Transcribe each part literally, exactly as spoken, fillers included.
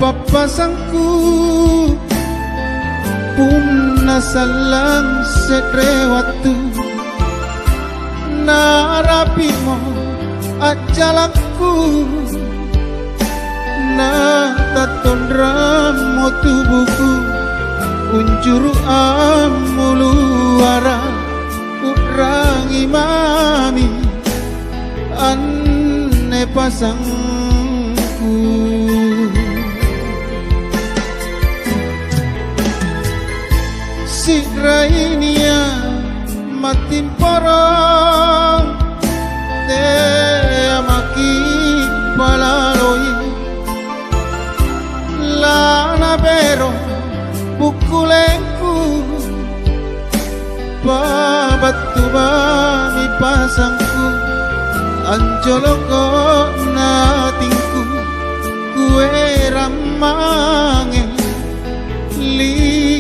pappasangku, punna sallang se're wattu, narapi'mo ajjalakku, na tattonrammo tubuku, unjuru' ammuluara, u'rangi mami anne pasangku. Si'rainia' mattimporong, tea maki' palaloi, lanabero bukkulengku, pabattu bami pasangku, anjoloko' natingku, kuerang mange lingkarianja.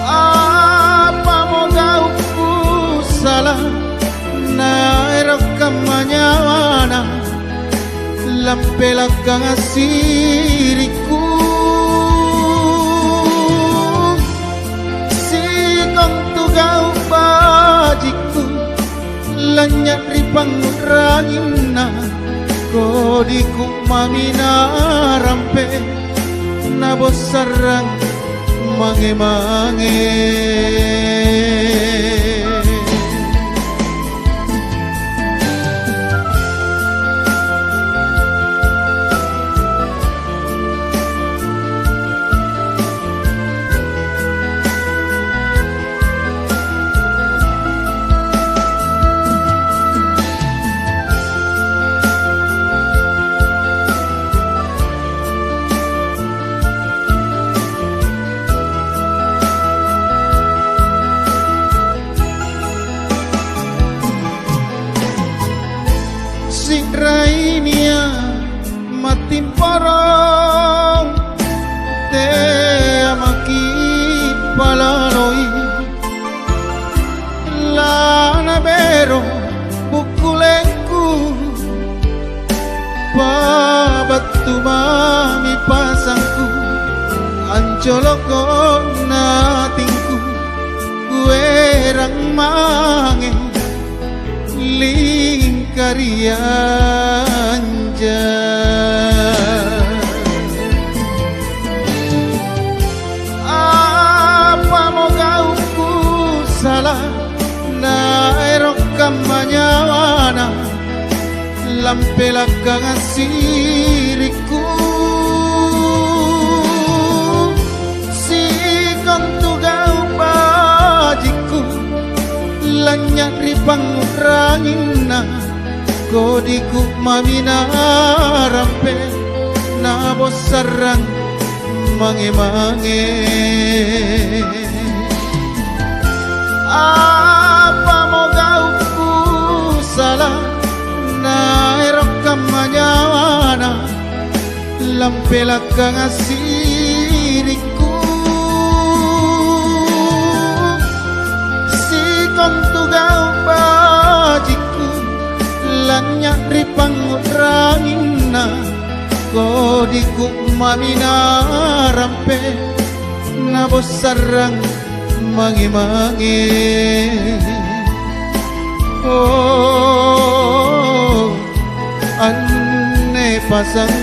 Apamo gaukku sala, naero' kamma nyawana, lampelakanga sirikku. Sikontu gau' bajikku, lanynya' ri pangngu'ranginna, kodiku mami narampe, nabossarrang mange-mange. Si'rainia' mattimporong, tea maki' palaloi, lanabero bukkulengku, pabattu mami pasangku, anjoloko' natingku, kuerang mange lingkarianja. Apamo gaukku sala, naero' kamma nyawana, lampelakkanga sirikku. Sikontu gau' bajikku, lanynya' ri pangngu'ranginna, kodiku mami narampe, nabossarrang mange-mange. Apamo gaukku sala, naero' kamma nyawana, lampelakkanga sirikku. Sikontu gau' bajikku, lanynya' ri pangngu'ranginna, kodiku mami narampe, nabossarrang mange-mange. Oh, anne pasang